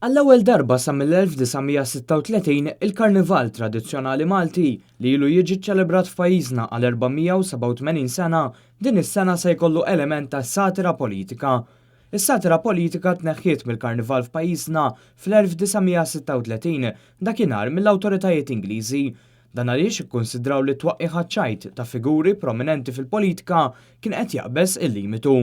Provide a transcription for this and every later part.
Għall-ewwel darba sa mill-1936 il-Karnival tradizzjonali Malti li ilu jiġi ċċelebrat f'pajjiżna għal 487 sena, din is-sena se jkollu element ta' satira politika. Is-satira politika tneħħiet mill-Karnival f'pajjiżna fl-1936 dakinhar mill-awtoritajiet Ingliżi. Dan għaliex ikkunsidraw li t-twaqqigħ għaċ-ċajt ta' figuri prominenti fil-politika kien qed jaqbeż il-limitu.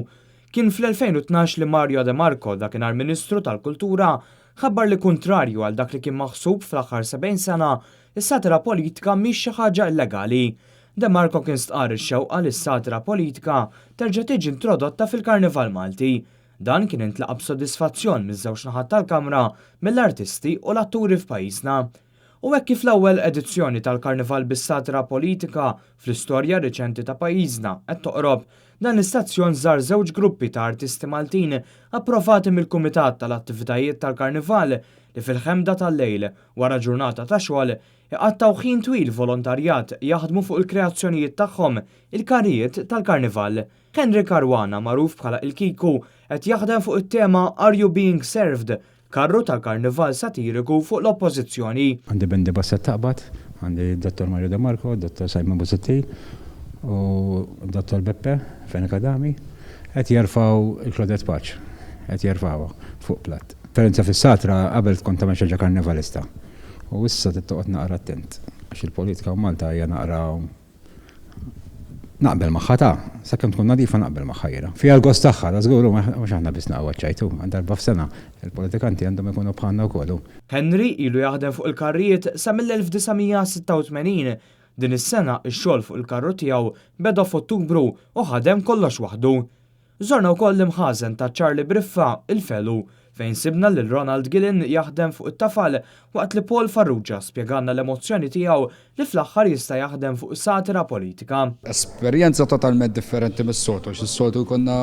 Kien fl-2012 li Mario De Marco, dakinhar Ministru tal-Kultura, ħabbar li kuntrarju għal dak li kien maħsub fl-aħħar 70 sena, is-satira politika mhix xi ħaġa illegali. De Marco kien stqarr ix-xewqa li s-satira politika terġa' tiġi introdotta fil-Karnival Malti. Dan kien intlaqa' b'sodisfazzjon miż-żewġ naħat tal-Kamra, mill-artisti u l-atturi f'pajjiżna. U hekk kif l-ewwel edizzjoni tal-Karnival bis-satira politika fl-istorja riċenti ta' pajjiżna qed toqrob, dan l-istazzjon żar żewġ gruppi ta' artisti Maltin approvati mill-Kumitat tal-Attivitajiet tal-Karnival li fil-ħemda tal-lejl wara ġurnata ta' xogħol iqattgħu ħin twil volontarjat jaħdmu fuq il-kreazzjonijiet tagħhom, il-karrijiet tal-Karnival. Henry Caruana magħruf bħala Il-Kiku qed jaħdem fuq it-tema Are You Being Served? Karru tal-Karnival satiriku fuq l-Oppożizzjoni. Għandi Bendy Bassett Taqbad, għandi Dottor Mario De Marco, Dottor Simon Busuttil u Dottor Beppe Fenech Adami qed jerfgħu il-Claudette Pace, qed jerfgħuha fuq platt. Differenza fis-satra qabel tkun tagħmel xi ħaġa karnivalista u issa trid toqgħod naqra attent għax il-politika f'Malta hija naqra. Naqbel magħha ta', sakemm tkun nadifa naqbel magħha jiena. Fiha l-gost tagħha, da żgur, mhux aħna biss naqgħu għaċ-ċajt hu, darba f'sena, il-politikanti għandhom ikunu bħalna wkoll hu. Henry ilu jaħdem fuq il-karrijiet sa mill-1986. Din is-sena x-xogħol fuq il-karru tiegħu beda f'Ottubru u ħadem kollox waħdu. Żorna wkoll l-imħażen ta' Charlie Briffa, il-Felu, fejn sibna lil Ronald Gillen jaħdem fuq it-tafal waqt li Paul Farrugia spjegalna l-emozzjoni tiegħu li fl-aħħar jista' jaħdem fuq satira politika. Esperjenza totalment differenti mis-soltu, għax is-soltu jkollna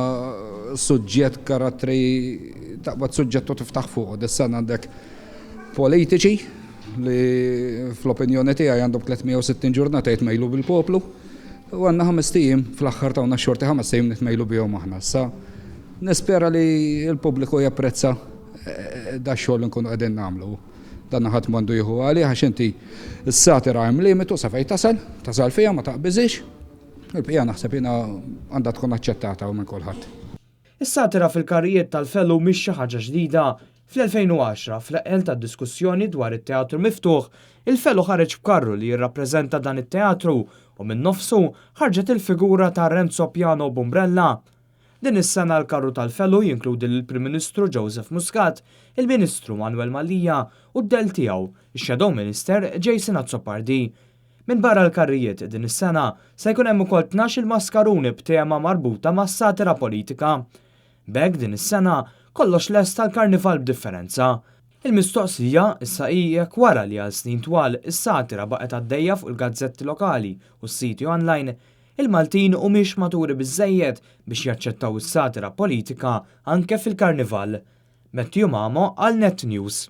suġġett, karattri, taqbad suġġett u tiftaħ fuqu. Dis-sena għandek politiċi li fl-opinjoni tiegħi għandhom 360 ġurnata jitmejlu bil-poplu u għandna ħamest ijiem fl-aħħar tawna x-xorti ħamest ijiem nitmejlu bihom aħna. Issa nispera li l-pubbliku japprezza eh, da xogħol li nkunu qegħdin nagħmlu. Dan ħadd m'għandu jieħu għalih għax inti s-satira hemm limitu sa fejn tasal, tasal fiha ma taqbiżix. Il-bqija naħseb jiena għandha tkun aċċettata minn kulħadd. Is-satira fil-karrijiet tal-Fellow mhix xi ħaġa ġdida. Fl-2010, fl-eqqel tad-diskussjoni dwar it-teatru miftuħ, il-Fellow ħareġ b'karru li jirrappreżenta dan it-teatru u minn nofsu ħarġet il-figura ta' Renzo Piano b'umbrella. Din is-sena l-karru tal-Fellow jinkludi lill-Prim Ministru Joseph Muscat, il-Ministru Manuel Mallia u d-dell tiegħu, ix-Shadow Minister Jason Azzopardi. Minbarra l-karrijiet din is-sena se jkun hemm ukoll 12-il maskaruni b'tema marbuta mas-satira politika. B'hekk din is-sena kollox lest għall-Karnival b'differenza. Il-mistoqsija issa hi jekk wara li għal snin twal is-satira baqgħet għaddejja fuq il-gazzetti lokali u s-siti online, il-Maltin humiex maturi biżżejjed biex jaċċettaw is-satira politika anke fil-Karnival. Matthew Mamo għal Net News.